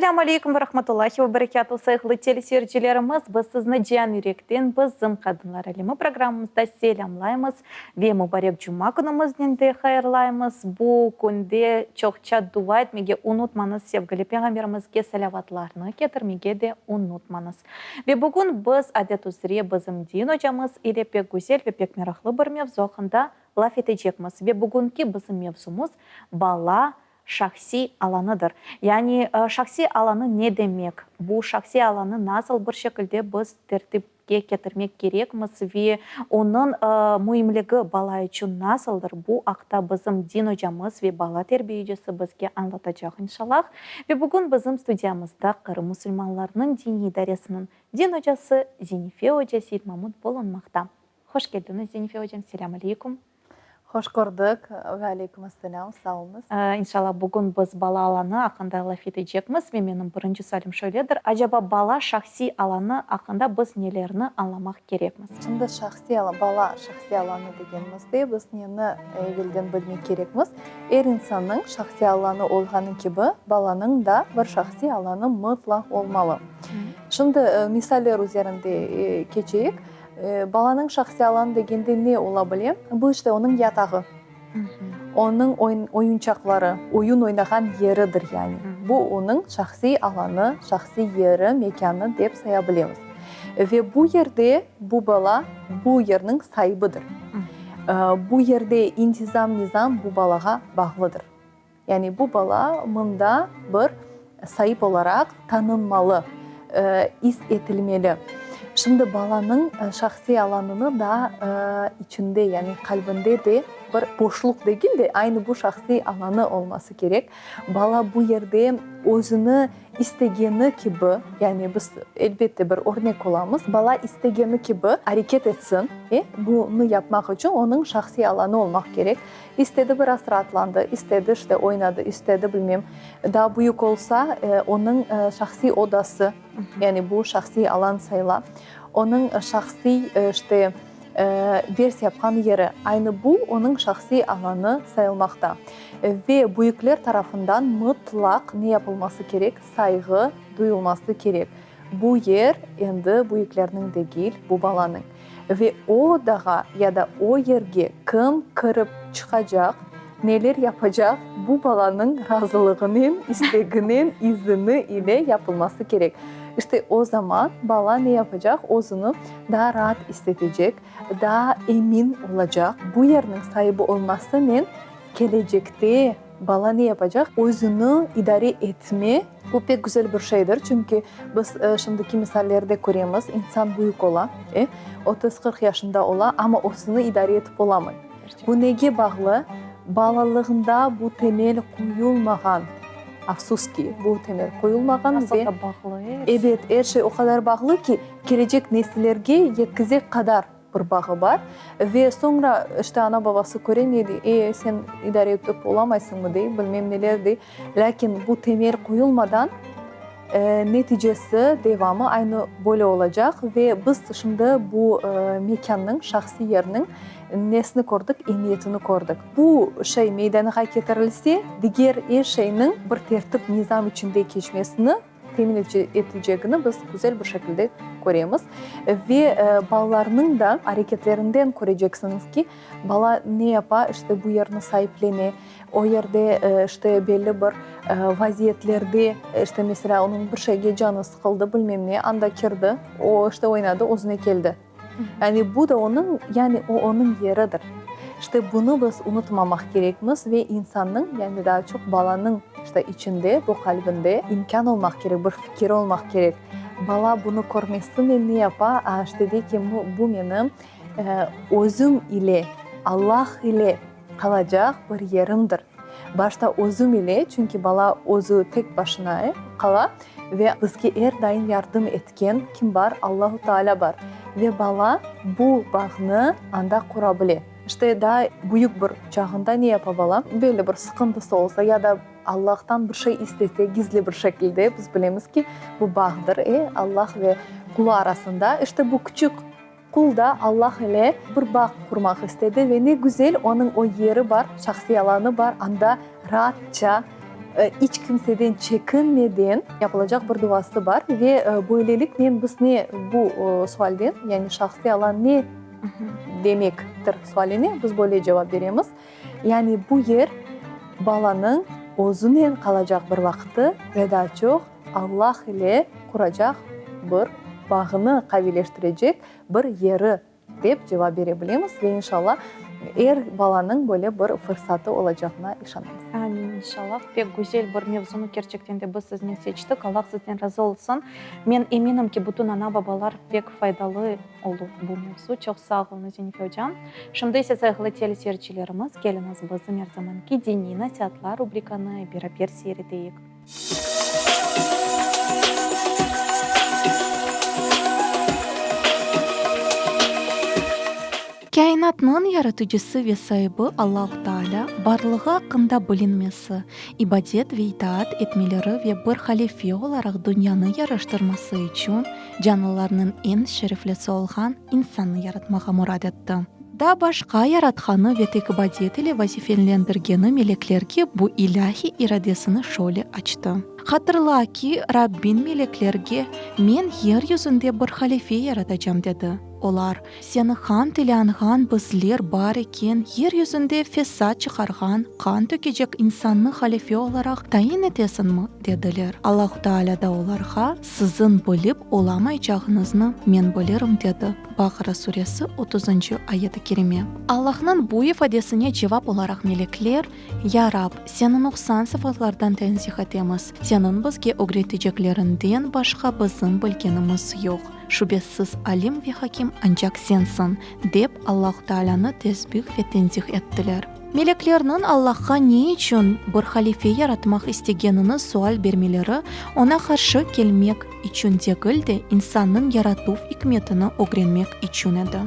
Esselâmu aleykum ve rahmetullahi ve berekâtuh, sayğılı teleseyircilerimiz! Biz sizni cian yürekten Bizim Qadınlar Alemi programmamızda selâmlaymız ve mubarek cuma künümiznen de hayırlaymız. Bu künde çoqça dua etmege unutmañız, sevgili Peyğamberimizge salâvatlarnı ketirmege de unutmañız. Ve bugün biz, adet üzre, bizim din ocamız ile pek güzel ve pek meraqlı bir mevzu aqqında laf etecekmiz. Ve bugünki bizim mevzumız, bala şahsiy alanıdır. Yani şahsiy alanı ne demek? Bu şahsiy alanı nasıl bir şekilde biz tertipke ketirmek kerekmiz ve onıñ müimligi bala içün nasıldır? Bu aqta bizim din ocamız ve bala terbiyecisi bizge añlatacaq inşallah. Ve bugün bizim studiyamızda Qırım musulmanlarınıñ diniy idaresiniñ din ocası Zenife oca Seyitmamut bulunmaqta. Hoş keldiñiz, Zenife ocam, selâm aleykum. Hoş kördik, ve aleyküm esselâm, sağ oluñız. İnşallah, bugün biz bala alanı aqqında laf etecekmiz ve menim birinci sualim şöyledir, acaba bala şahsiy alanı aqqında biz nelerni añlamaq kerekmiz? Şimdi şahsiy alan, bala şahsiy alanı degenimizde biz neni evelden bilmek kerekmiz? Er insannıñ şahsiy alanı olğanı kibi, balanıñ da bir şahsiy alanı mıtlaq olmalı. Şimdi misaller üzerinde keçeyik. Balanıñ şahsiy alanı degende ne ola bile? Bu işte onıñ yatağı, onıñ oyunçaqları, oyun oynağan yeridir yani. Bu onıñ şahsiy alanı, şahsiy yeri, mekânı dep saya bilemiz. Ve bu yerde bu bala bu yerniñ saibidir. Bu yerde intizam-nizam bu balağa bağlıdır. Yani bu bala mında bir saip olaraq tanınmalı, is etilmeli. Şimdi balanıñ şahsiy alanını da içinde, yani qalbinde de bir boşluq degil de, aynı bu şahsiy alanı olması kerek. Bala bu yerde özüni istegeni kibi, yani biz, elbette, bir örnek olamız, bala istegeni kibi areket etsin, bunı yapmaq içün onıñ şahsiy alanı olmaq kerek. İstedi biraz raatlandı, istedi işte oynadı, istedi bilmem. Daa büyük olsa, onıñ şahsiy odası, yani bu şahsiy alan sayıla, onıñ şahsiy işte ders yapqan yeri, aynı bu onıñ şahsiy alanı sayılmaqta. Ve büyükler tarafından mıtlaq ne yapılması kerek? Sayğı duyulması kerek. Bu yer endi büyüklerniñ degil, bu balanıñ. Ve o odağa ya da o yerge kim kirip çıqacaq, neler yapacaq, bu balanıñ razılığınen, isteginen, izini ile yapılması kerek. İşte o zaman bala ne yapacaq, özüni daa raat issetecek, daa emin olacaq. Bu yerniñ saibi olmasınen kelecekte bala ne yapacaq, özüni idare etme, Bu pek güzel bir şeydir, çünki biz şimdiki misallerde köremiz, insan büyük ola, 30-40 yaşında ola, amma özüni idare etip olamay. Bu nege bağlı? Balalığında bu temel qoyulmağan, afsus ki, bu temel qoyulmağan. Nasıl da bağlı er şey. Ebet, er şey o qadar bağlı ki, kelecek nesillerge yetkizek qadar. Bir bağı bar. Ve soñra, işte, ana-babası köre, ne dey, e, sen idare etip olamaysıñmı, dey, bilmem neler dey. Lâkin bu temel qoyulmadan, neticesi, devamı aynı böyle olacaq. Ve biz şimdi bu mekânnıñ, şahsiy yerniñ nesini kördik, emiyetini kördik. Bu şey meydanğa ketirilse, diger er şeyniñ bir tertip, nizam içinde keçmesini temin etecegini biz güzel bir şekilde köremiz. Ve balalarnıñ da areketlerinden köreceksiñiz ki, bala ne yapa, işte bu yerni saiplene, o yerde işte belli bir vaziyetlerde, işte meselâ, onıñ bir şeyge canı sıqıldı, bilmem ne, anda kirdi, o işte oynadı, özüne keldi. Yani bu da onıñ, yani o onıñ yeridir. İşte bunı biz unutmamaq kerekmiz ve insannıñ, yani daa çoq balanıñ işte içinde, bu qalbinde imkân olmaq kerek, bir fikir olmaq kerek. Bala bunı körmesinen ne yapa? A, işte dey ki, bu menim özüm ile, Allah ile qalacaq bir yerimdir. Başta özüm ile, çünki bala özü tek başına qala ve bizge er daim yardım etken kim bar? Allahu Teala bar. Ve bala bu bağnı anda qura bile. İşte, daa büyük bir çağında ne yapa bala? Belli bir sıqıntısı olsa ya da Allahtan bir şey istese gizli bir şekilde, biz bilemiz ki, bu bağdır, Allah ve qulu arasında. İşte, bu küçük Qul da Allah ile bir bağ qurmaq istedi ve ne güzel onıñ o yeri bar, şahsiy alanı bar, anda raatça. İç kimseden çekinmeden yapılacaq bir duası bar ve böyleliknen biz ne bu sualden, yani şahsiy alan ne demektir sualine biz böyle cevap beremiz. Yani bu yer balanıñ özünen qalacaq bir vaqtı ve daa çoq Allah ile quracaq bir bağını qaviyleştirecek bir yeri dep cevap bere bilemiz ve inşallah er balanıñ böyle bir fırsatı olacağına işanamız. Amin, inşallah. Pek güzel bir mevzunı kerçekten de biz siznen seçtik. Allah sizden razı olsun. Men eminim ki, bütün ana-babalar pek faydalı olur bu mevzu. Çoq sağ oluñız, Zenife ocam. Şimdi ise, sayğılı teleseyircilerimiz, keliñiz bizim er zamanki Diniy nasiatlar rubrikanı beraber seyir eteyik. Kâinatnıñ yaratıcısı ve saibi Allahu Teala barlığı aqqında bilinmesi, ibadet ve itaat etmeleri ve bir halife olaraq dünyanı yaraştırması içün canlılarnıñ eñ şereflisi olğan insannı yaratmağa murad etti. Daa başqa yaratqanı ve tek ibadet ile vazifelendirgeni meleklerge bu ilâhiy iradesini şöyle açtı, Hatırla ki, Rabbin meleklerge, Men yer yüzünde bir halife yaratacam dedi. Olar, Seni hamd ile añğan bizler bar eken, yer yüzünde fesat çıqarğan, qan tökecek insannı halife olaraq tayin etesiñmi? dediler. Allahu Teala da olarğa, Siziñ bilip olamaycağıñıznı men bilirim dedi. Baqara suresi otuzıncı ayet-i kerime. Allahnıñ bu ifadesine cevap olaraq melekler, Ya Rab, Seni nuqsan sıfatlardan tenzih etemiz, Seniñ bizge ögretecekleriñden başqa bizim bilgenimiz yoq, şübesiz Alim ve Hakim ancaq Sensiñ, dep Allahu Taalanı tesbih ve tenzih ettiler. Meleklerniñ Allahqa ne içün bir halife yaratmaq istegenini sual bermeleri oña qarşı kelmek içün degil de, insannıñ yaratuv ikmetini ögrenmek içün edi.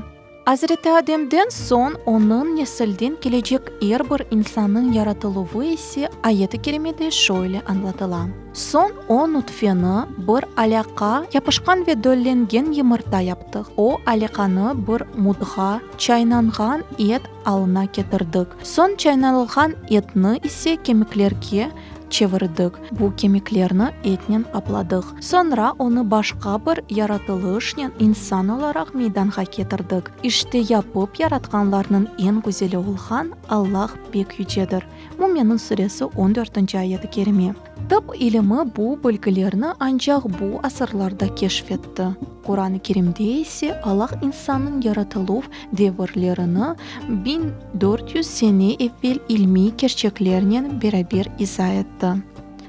Azreti Ademden soñ onıñ nesilden kelecek er bir insannıñ yaratıluvı ise ayet-i kerimede şöyle añlatıla, Soñ o nutfeni, bir alâqa, yapışqan ve döllengen yımırta yaptıq, o alâqanı bir mudğa, çaynanğan et, alına ketirdik, soñ çaynalğan etni ise kemiklerge çevirdik, bu kemiklerni etnen qapladıq, soñra onı başqa bir yaratılışnen insan olaraq meydanğa ketirdik. İşte yapıp yaratqanlarnıñ eñ güzeli olğan Allah pek yücedir. Müminun suresi on dörtünci ayet-i kerime. Tıp ilimi bu bilgilerni ancaq bu asırlarda keşf etti. Quran-ı Kerimde ise Allah insannıñ yaratıluv devirlerini 1400 sene evvel ilmiy kerçeklernen beraber iza etti.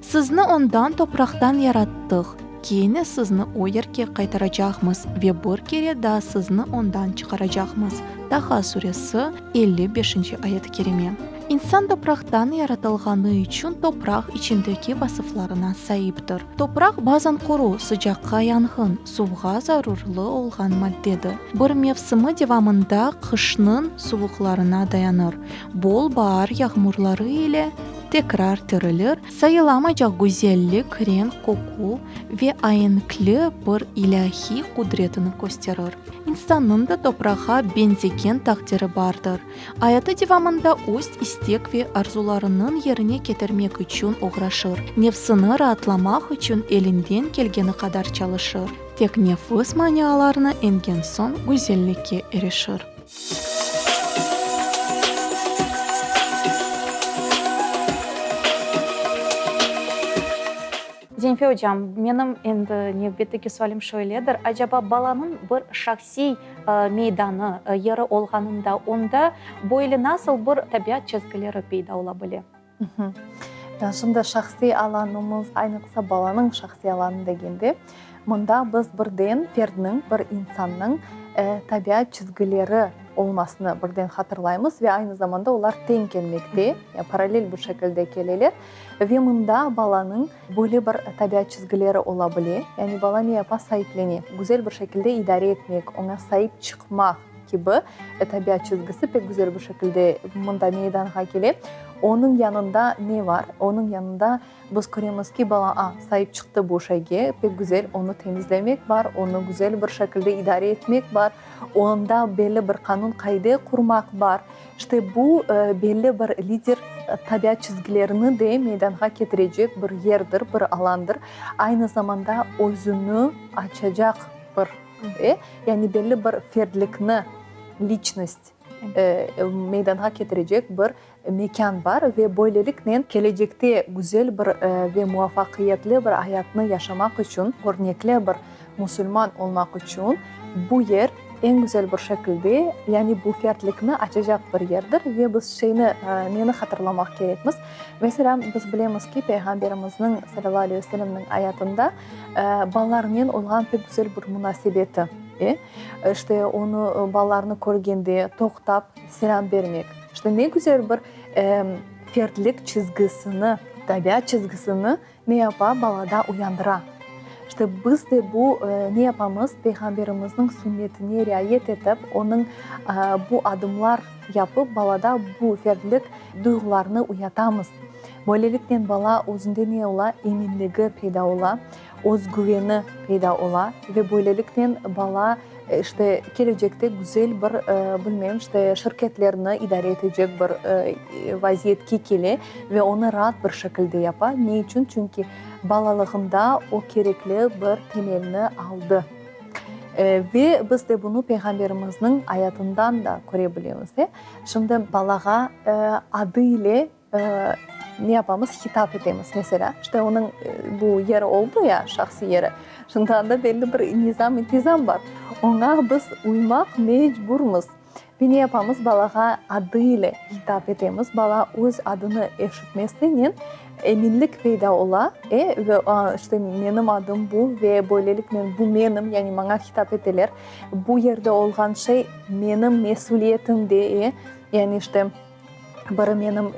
Sizni ondan, topraqtan, yarattıq, kene sizni o yerge qaytaracaqmız ve bir kere daa sizni ondan çıqaracaqmız, Taha suresi, 55-nci ayet-i kerime. İnsan topraqtan yaratılğanı içün topraq içindeki vasıflarına saiptir. Topraq bazan quru, sıcaqqa yanğın, suvğa zarurlı olğan maddedir. Bir mevsimi devamında qışnıñ suvuqlarına dayanır, bol baar yağmurları ile tekrar tirilir, sayılamaycaq güzellik, renk, qoqu ve aenkli bir ilâhiy qudretini kösterir. İnsannıñ da toprağa beñzegen taqdiri bardır. Ayatı devamında öz istek ve arzularınıñ yerine ketirmek içün oğraşır, nefsini raatlamaq içün elinden kelgeni qadar çalışır, tek nefis manialarını eñgen soñ güzellikke erişir. Zenife ocam, menim endi nevbetteki sualim şöyledir, acaba balanıñ bir şahsiy meydanı, yeri olğanında, onda böyle nasıl bir tabiat çizgileri peyda ola bile? Şimdi şahsiy alanımız, aynıqsa balanıñ şahsiy alanı degende, mında biz birden ferdniñ, bir insannıñ tabiat çizgileri olmasını birden hatırlaymız ve aynı zamanda olar teñ kelmekte, parallel bir şekilde keleler. Ve mında balanıñ böyle bir tabiat çizgileri ola bile, yani bala ne yapa, saiplene, güzel bir şekilde idare etmek, oña saip çıqmaq kibi tabiat çizgisi pek güzel bir şekilde mında meydanğa kele. Onıñ yanında ne bar? Onıñ yanında biz köremiz ki, bala, a, saip çıqtı bu şeyge, pek güzel, onı temizlemek bar, onı güzel bir şekilde idare etmek bar, onda belli bir qanun-qaide qurmaq bar. İşte bu belli bir lider. tabiat çizgilerini de meydanğa ketirecek bir yerdir, bir alandır. Aynı zamanda özüni açacaq bir, yani belli bir ferdlikni, liçnost, meydanğa ketirecek bir mekân bar ve böyleliknen kelecekte güzel bir ve muvafaqiyetli bir ayatnı yaşamaq içün, örnekli bir musulman olmaq içün bu yer eñ güzel bir şekilde, yani bu fertlikni açacaq bir yerdir. Ve biz şeyni, neni hatırlamaq kerekmiz? Meselâ, biz bilemiz ki, Peyğamberimizniñ, salâllahu aleyhi ve sellemniñ, ayatında balalarnen olğan pek güzel bir munasebeti, e, işte, onı, balalarnı körgende toqtap selâm bermek. İşte, ne güzel bir fertlik çizgisini, tabiat çizgisini ne yapa, balada uyandıra. İşte, biz de bu ne yapamız, Peyğamberimizniñ sünnetine riayet etip, onıñ bu adımlar yapıp, balada bu fertlik duyğularını uyatamız. Böyleliknen bala özünde ne ola, eminligi peyda ola, özgüveni peyda ola ve böyleliknen bala, işte, kelecekte güzel bir, bilmem, işte, şirketlerni idare etecek bir vaziyetke kele ve onı raat bir şekilde yapa. Ne içün? Çünki balalığında o kerekli bir temelni aldı. Ve biz de bunı Peyğamberimizniñ ayatından da köre bilemiz. Şimdi balağa adı ile Ne yapamız? Hitap etemiz, meselâ. İşte, onıñ bu yeri oldı ya, şahsiy yeri. Şimdi anda belli bir nizam-intizam bar. Oña biz uymaq mecburmız. Ve ne yapamız? Balağa adı ile hitap etemiz. Bala öz adını eşitmesinen eminlik peyda ola, e, ve, işte, menim adım bu ve böyleliknen bu menim, yani maña hitap eteler. Bu yerde olğan şey menim mesüliyetimde, e, yani, işte, Biri menim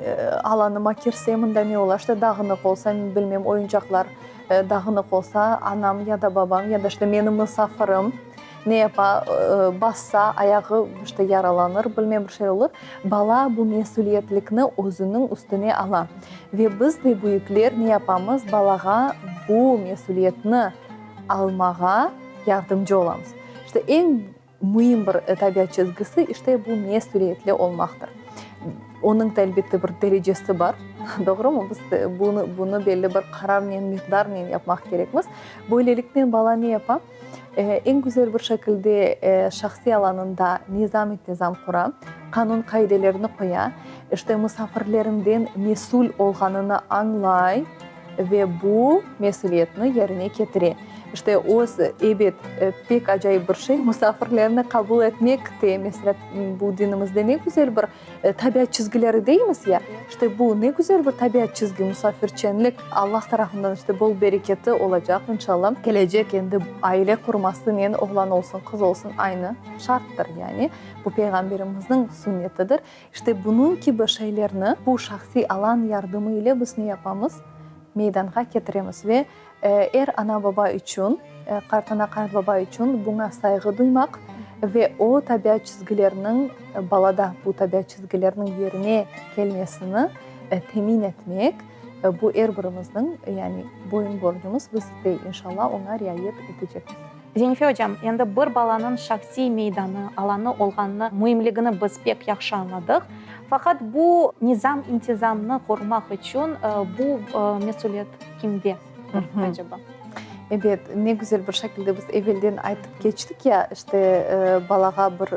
alanıma kirse, mında ne ola, işte, dağınıq olsa, bilmem, oyuncaqlar dağınıq olsa, anam ya da babam, ya da, işte, menim misafirim ne yapa, bassa, ayağı, işte, yaralanır, bilmem, bir şey olur. Bala bu mesüliyetlikni özüniñ üstüne ala. Ve biz de, büyükler, ne yapamız, balağa bu mesüliyetni almağa yardımcı olamız. İşte, eñ Müim bir tabiat çizgisi, işte, bu mesüliyetli olmaqtır. Onıñ da, elbette, bir derecesi bar, doğrumı? Biz bunı, bunı belli bir qararnen, miqdarnen yapmaq kerekmiz. Böyleliknen bala ne yapa? Eñ güzel bir şekilde şahsiy alanında nizam-intizam qura, qanun-qaidelerni qoya, işte, musafirlerinden mesül olğanını añlay. Ve bu mesüliyetni yerine ketire. İşte, öz, ebet, pek acayip bir şey, musafirlerni qabul etmek te, meselâ, bu dinimizde ne güzel bir tabiat çizgileri deymiz ya, işte, bu ne güzel bir tabiat çizgi, musafirçenlik, Allah tarafından, işte, bol bereketi olacaq, inşallah. Kelecek endi aile qurmasınen, oğlan olsun, qız olsun, aynı şarttır, yani, bu Peyğamberimizniñ sünnetidir. İşte bunıñ kibi şeylerni bu şahsiy alan yardımı ile biz ne yapamız? Meydanğa ketiremiz ve er ana-baba içün, qartana-qartbaba içün buña sayğı duymaq ve o tabiat çizgileriniñ balada bu tabiat çizgileriniñ yerine kelmesini temin etmek, bu er birimizniñ, yani boyun borcumız, biz de inşallah oña riayet etecekmiz. Zenife ocam, endi bir balanıñ şahsiy meydanı, alanı olğanını müimligini biz pek yahşı añladıq. Faqat bu nizam-intizamnı qorumaq içün bu mesüliyet kimde acaba? Ebet, ne güzel bir şekilde biz evelden aytıp keçtik ya, işte, balağa bir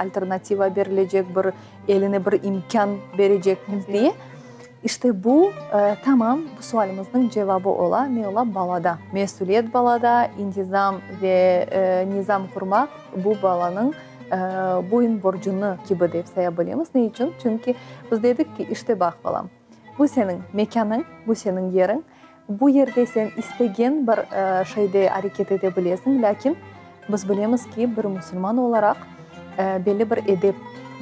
alternativa berilecek, bir eline bir imkân berecekmiz diye. İşte bu, tamam bu sualimizniñ cevabı ola, ne ola? Balada. Mesüliyet balada, intizam ve nizam qurmaq bu balanıñ boyun borcunı kibi dep saya bilemiz. Ne içün? Çünki biz dedik ki, işte baq, balam, bu seniñ mekânıñ, bu seniñ yeriñ, bu yerde sen istegen bir şeyde areket ete bilesiñ, lâkin Biz bilemiz ki, bir musulman olaraq belli bir edep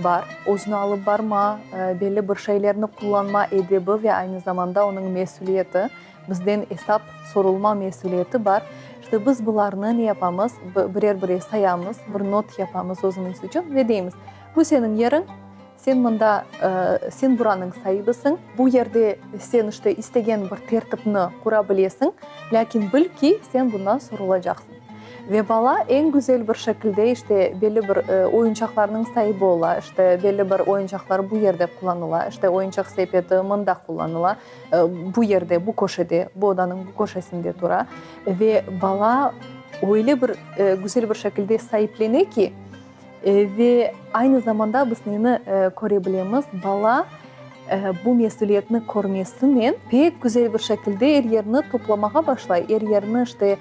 bar, özüni alıp barma, belli bir şeylerni qullanma edebi ve aynı zamanda onıñ mesüliyeti, bizden esap sorulma mesüliyeti bar. İşte biz bularnı ne yapamız, birer-birer sayamız, bir not yapamız özümiz içün ve deymiz, bu seniñ yeriñ, sen mında, sen buranıñ saibisiñ, bu yerde sen işte istegen bir tertipni qura bilesiñ, lâkin bil ki, sen bundan sorulacaqsıñ. Ve bala eñ güzel bir şekilde, işte, belli bir oyuncaqlarnıñ saibi ola, işte, belli bir oyuncaqlar bu yerde qullanıla, işte, oyuncaq sepeti mında qullanıla, bu yerde, bu köşede, bu odanıñ bu köşesinde tura. Ve bala öyle bir güzel bir şekilde saiplene ki, ve aynı zamanda biz neni köre bilemiz, bala bu mesüliyetni körmesinen pek güzel bir şekilde er yerni toplamağa başlay, er yerni, işte,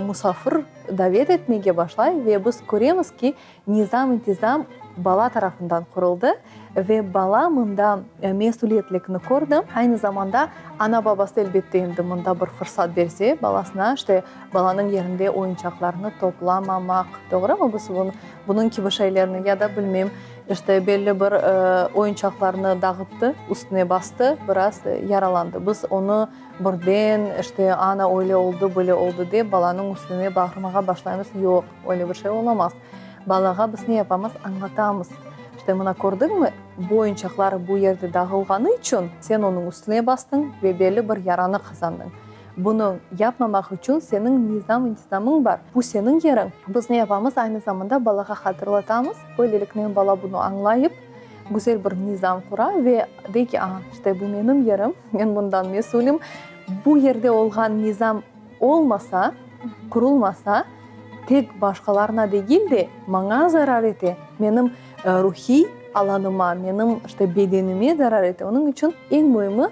musafir davet etmege başlay ve biz köremiz ki, nizam-intizam bala tarafından quruldı ve bala mında mesüliyetlikni kördi. Aynı zamanda ana-babası, elbette, endi mında bir fırsat berse balasına, işte, balanıñ yerinde oyuncaqlarnı toplamamaq, doğrumı, biz bunıñ kibi şeylerni ya da bilmem, işte, belli bir oyuncaqlarnı dağıttı, üstüne bastı, biraz yaralandı. Biz onı Birden, işte, ana, öyle oldı, böyle oldı dep, balanıñ üstüne bağırmağa başlaymız. Yoq, öyle bir şey olamaz. Balağa biz ne yapamız? Añlatamız. İşte, mına, kördiñmi, bu oyuncaqlar bu yerde dağılğanı içün sen onıñ üstüne bastıñ ve belli bir yaranı qazandıñ. Bunı yapmamaq içün seniñ nizam-intizamıñ bar. Bu seniñ yeriñ. Biz ne yapamız? Aynı zamanda balağa hatırlatamız. Böyleliknen bala bunı añlayıp, Güzel bir nizam qura ve dey ki, a, işte bu menim yerim, men bundan mesülim. Bu yerde olğan nizam olmasa, qurulmasa, tek başqalarına degil de, maña zarar ete, menim ruhiy alanıma, menim, işte, bedenime zarar ete. Onıñ içün eñ müimi,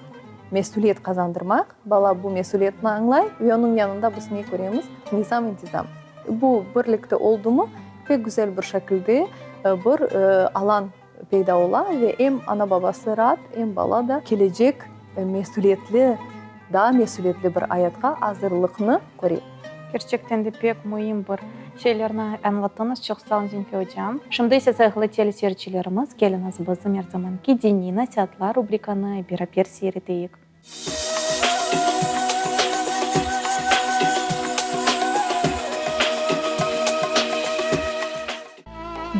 mesüliyet qazandırmaq. Bala bu mesüliyetni añlay ve onıñ yanında biz ne köremiz? Nizam-intizam. Bu birlikte oldumı, Pek güzel bir şekilde bir alan peyda ola ve em ana-babası raat, em bala da kelecek mesüliyetli, daa mesüliyetli bir ayatqa azırlıqnı köre. Kerçekten de pek müim bir şeylerni añlattıñız, çoq sağ olun, Zenife ocam. Şimdi ise, sayğılı teleseyircilerimiz, keliñiz bizim er zamanki Diniy nasiatlar rubrikanı beraber seyir eteyik.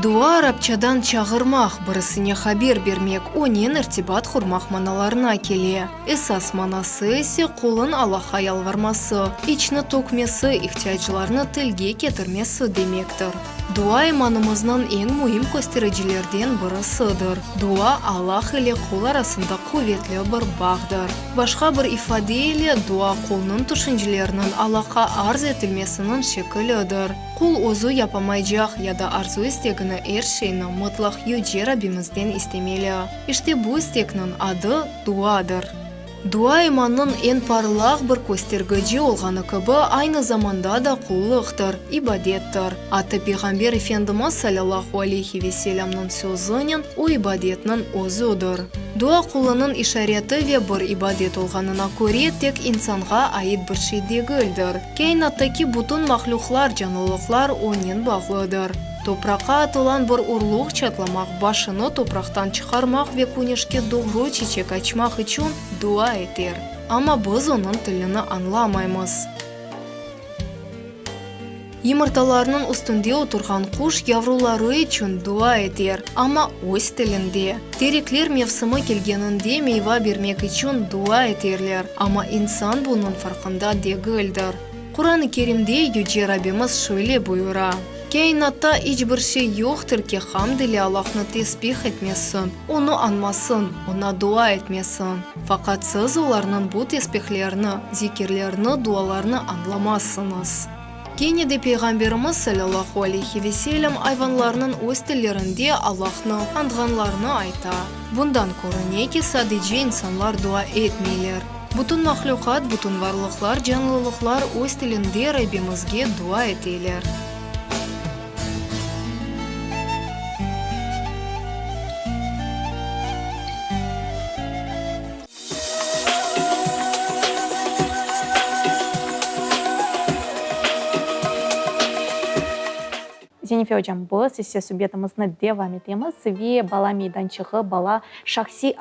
Dua arapçadan çağırmaq, birisine haber bermek, onen irtibat qurmaq manalarına kele. Esas manası ise qulın Allahqa yalvarması, içni tökmesi, ihtiyaclarını tilge ketirmesi demektir. Dua imanımıznıñ eñ müim köstericilerden birisidir. Dua Allah ile qul arasında quvetli bir bağdır. Başqa bir ifade ile, dua qulnıñ tüşünceleriniñ Allahqa arz etilmesiniñ şekilidir. Qul özü yapamaycaq ya da arzu-istegini er şeyni mıtlaq Yüce Rabbimizden istemeli. İşte bu istekniñ adı duadır. Dua imannıñ eñ parlaq bir köstergici olğanı kibi, aynı zamanda da qulluqtır, ibadettir. Atta Peyğamber Efendimiz salâllahu aleyhi ve selâmnıñ sözünen o ibadetniñ özüdir. Dua qulunıñ işareti ve bir ibadet olğanına köre tek insanğa ait bir şey degildir. Kâinattaki bütün mahlüqlar, canlılıqlar onen bağlıdır. Topraqqa atılan bir urluq çatlamaq, başını topraqtan çıqarmaq ve küneşke doğru çiçek açmaq içün dua eter. Amma biz onıñ tilini añlamaymız. Yımırtalarnıñ üstünde oturğan quş yavruları içün dua eter, amma öz tilinde. Terekler mevsimi kelgeninde meyva bermek içün dua eterler, amma insan bunıñ farqında degildir. Quran-ı Kerimde Yüce Rabbimiz şöyle buyura, Kâinatta iç bir şey yoqtır ki, hamd ile Allahnı tesbih etmesin, Onı añmasın, Oña dua etmesin. Faqat siz olarnıñ bu tesbihlerini, zikirlerini, dualarını añlamazsıñız. Kene de Peyğamberimiz salâllahu aleyhi ve sellem ayvanlarnıñ öz tillerinde Allahnı añğanlarını ayta. Bundan körüne ki, sadece insanlar dua etmeyler. Bütün mahlüqat, bütün varlıqlar, canlılıqlar öz tilinde Rabbimizge dua eteler. Zenife ocam, biz ise subetimizni devam etemiz ve bala meydançığı, bala şahsiy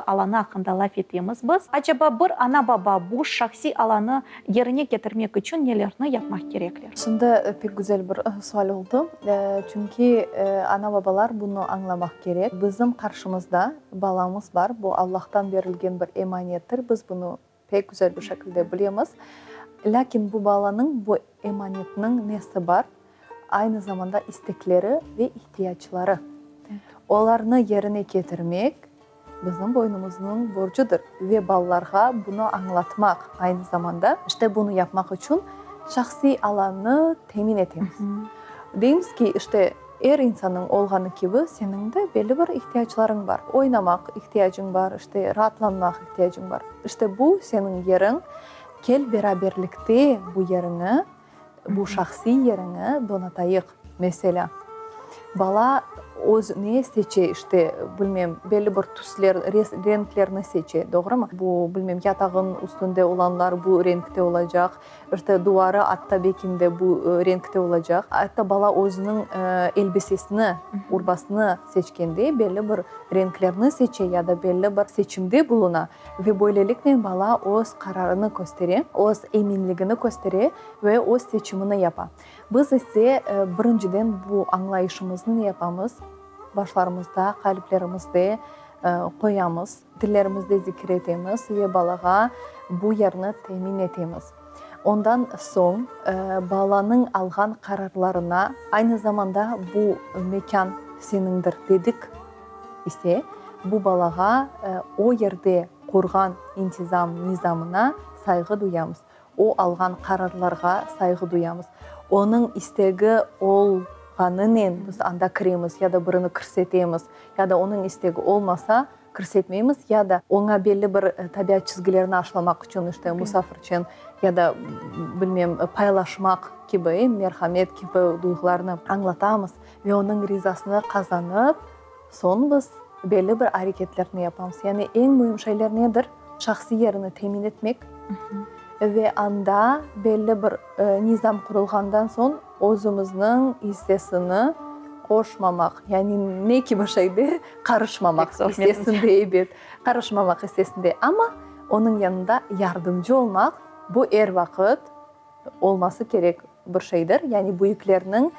alanı aqqında laf etemiz biz. Acaba bir ana-baba bu şahsiy alanı yerine ketirmek içün nelerni yapmaq kerekler? Şimdi pek güzel bir sual oldı. Çünki ana-babalar bunı añlamaq kerek. Bizim qarşımızda balamız bar, bu Allahtan berilgen bir emanettir, biz bunı pek güzel bir şekilde bilemiz. Lâkin bu balanıñ bu emanetniñ nesi bar? Aynı zamanda istekleri ve ihtiyacları. Olarnı yerine ketirmek bizim boynumıznıñ borcudır ve balalarğa bunı añlatmaq, aynı zamanda, işte bunı yapmaq içün şahsiy alannı temin etemiz. Deymiz ki, işte, er insannıñ olğanı kibi, seniñ de belli bir ihtiyaclarıñ bar. Oynamaq ihtiyacıñ bar, işte, raatlanmaq ihtiyacıñ bar. İşte bu seniñ yeriñ, kel beraberlikte bu yeriñi, bu şahsiy yeriñi donatayıq. Meselâ, bala özüne seçe, işte, bilmem, belli bir tüsler, renklerni seçe, doğrumı? Bu, bilmem, yatağınıñ üstünde olanlar bu renkte olacaq, işte, duvarı atta belki de bu renkte olacaq. Atta bala özüniñ elbisesini, urbasını seçkende belli bir renklerni seçe ya da belli bir seçimde buluna. Ve böyleliknen bala öz qararını köstere, öz eminligini köstere ve öz seçimini yapa. Biz ise birinciden bu añlayışımıznı ne yapamız? Başlarımızda, qalplerimizde qoyamız, tillerimizde zikir etemiz ve balağa bu yerni temin etemiz. Ondan soñ balanıñ alğan qararlarına, aynı zamanda bu mekân seniñdir dedik ise, bu balağa o yerde qurğan intizam, nizamına sayğı duyamız. O alğan qararlarğa sayğı duyamız. Onıñ istegi olğanınen biz anda kiremiz ya da birini kirsetemiz, ya da onıñ istegi olmasa, kirsetmeymiz, ya da oña belli bir tabiat çizgilerini aşlamaq içün, işte, musafirçen ya da, bilmem, paylaşmaq kibi, merhamet kibi duyğularnı añlatamız ve onıñ rizasını qazanıp, soñ biz belli bir areketlerni yapamız. Yani eñ müim şeyler nedir? Şahsiy yerini temin etmek ve anda belli bir nizam qurulğandan soñ özümizniñ issesini qoşmamaq, yani ne kibi şeyde qarışmamaq issesinde, ebet, qarışmamaq issesinde, amma onıñ yanında yardımcı olmaq, bu er vaqıt olması kerek bir şeydir, yani büyüklerniñ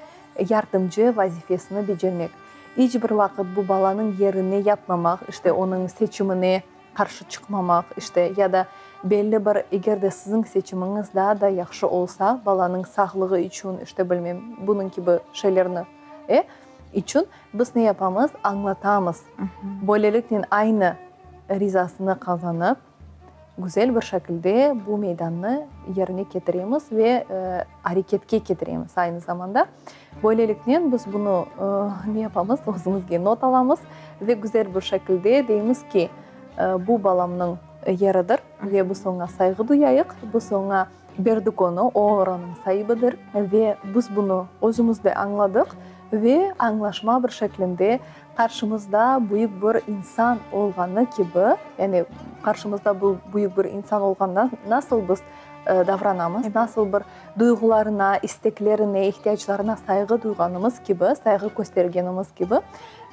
yardımcı vazifesini becermek. İç bir vaqıt bu balanıñ yerine yapmamaq, işte onıñ seçimine qarşı çıqmamaq, işte, ya da belli bir, eger de siziñ seçimiñiz daa da yahşı olsa, balanıñ sağlığı içün, işte, bilmem, bunıñ kibi şeylerni, e, içün biz ne yapamız? Añlatamız. Böyleliknen aynı rizasını qazanıp, güzel bir şekilde bu meydannı yerine ketiremiz ve areketke ketiremiz aynı zamanda. Böyleliknen biz bunı ne yapamız? Özümizge not alamız ve güzel bir şekilde deymiz ki, bu balamnıñ yeridir ve biz oña sayğı duyayıq, biz oña berdik onı, o oranıñ saibidir ve biz bunı özümiz de añladıq ve añlaşma bir şeklinde qarşımızda büyük bir insan olğanı kibi, yani qarşımızda bu büyük bir insan olğanda nasıl biz davranamız, nasıl bir duyğularına, isteklerine, ihtiyaclarına sayğı duyğanımız kibi, sayğı köstergenimiz kibi,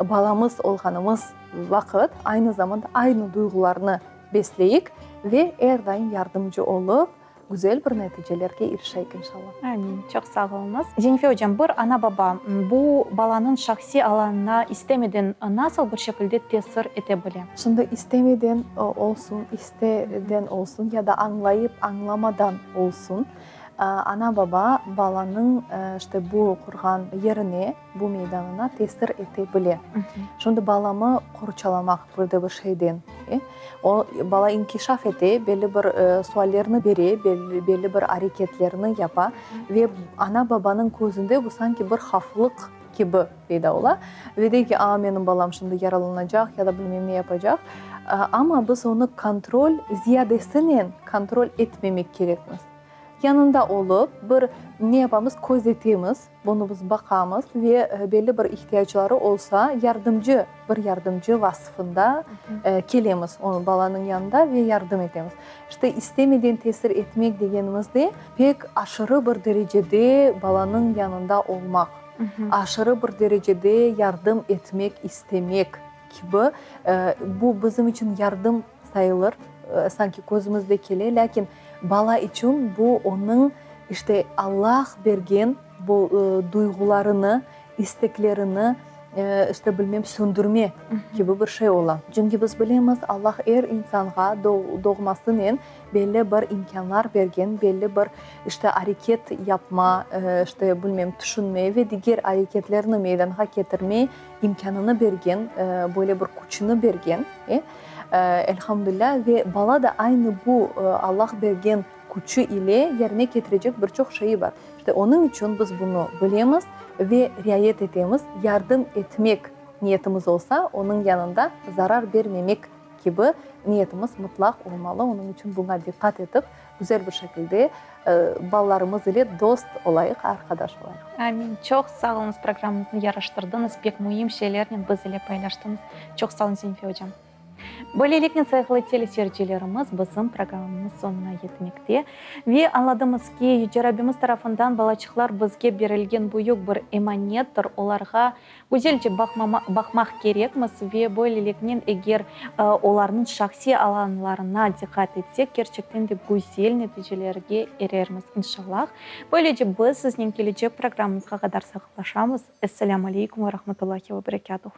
balamız olğanımız vaqıt aynı zamanda aynı duyğularnı besleyik ve er daim yardımcı olıp, güzel bir neticelerge irişeyik, inşallah. Amin. Çoq sağ oluñız. Zenife ocam, bir ana-baba bu balanıñ şahsiy alanına istemeden nasıl bir şekilde tesir ete bile? Şimdi istemeden olsun, isteden olsun ya da añlayıp añlamadan olsun, ana-baba balanıñ işte bu qurğan yerine, bu meydanına tesir ete bile. Şimdi balamı qorçalamaq bir de bir şeyden, o bala inkişaf ete, belli bir suallerni bere, belli bir areketlerni yapa ve ana-babanıñ közünde bu sanki bir havflıq kibi peyda ola ve dey ki, a, menim balam şimdi yaralanacaq ya da bilmem ne yapacaq. Amma biz onı kontrol, ziyadesinen kontrol etmemek kerekmiz. Yanında olıp, bir ne yapamız, közetemiz, bunı biz baqamız ve belli bir ihtiyacları olsa, yardımcı, bir yardımcı vasfında kelemiz onıñ, balanıñ yanında ve yardım etemiz. İşte, istemeden tesir etmek degenimizde, pek aşırı bir derecede balanıñ yanında olmaq, aşırı bir derecede yardım etmek istemek kibi, bu bizim içün yardım sayılır, sanki közümizde kele, lâkin bala içün bu onıñ, işte, Allah bergen bu duyğularını, isteklerini. işte, bilmem, söndürme kibi bir şey ola. Çünki biz bilemiz, Allah er insanğa doğmasınen belli bir imkânlar bergen, belli bir, işte, areket yapma, işte, bilmem, tüşünme ve diger areketlerni meydanğa ketirme imkânını bergen, böyle bir küçüni bergen, e, elhamdülâ, ve bala da aynı bu Allah bergen küçü ile yerine ketirecek bir çoq şeyi bar. İşte, onıñ içün biz bunı bilemiz ve riayet etemiz, yardım etmek niyetimiz olsa, onıñ yanında zarar bermemek kibi niyetimiz mıtlaq olmalı. Onıñ içün buña diqqat etip, güzel bir şekilde balalarımız ile dost olayıq, arqadaş olayıq. Amin. Çoq sağ oluñız, programmamıznı yaraştırdıñız, pek müim şeylernen biz ile paylaştıñız. Çoq sağ oluñ, Zenife ocam. Böyleliknen, sayğılı teleseyircilerimiz, bizim programmamız soñuna yetmekte. Ve añladımız ki, Yüce Rabbimiz tarafından balaçıqlar bizge berilgen büyük bir emanettir, olarğa güzelce baqmaq kerekmiz ve böyleliknen, eger olarnıñ şahsiy alanlarına diqqat etsek, kerçekten de güzel neticelerge erermiz, inşallah. Böylece, biz siznen kelecek programmamızğa qadar sağlıqlaşamız. Esselâmu aleykum ve rahmetullahi ve berekâtuh.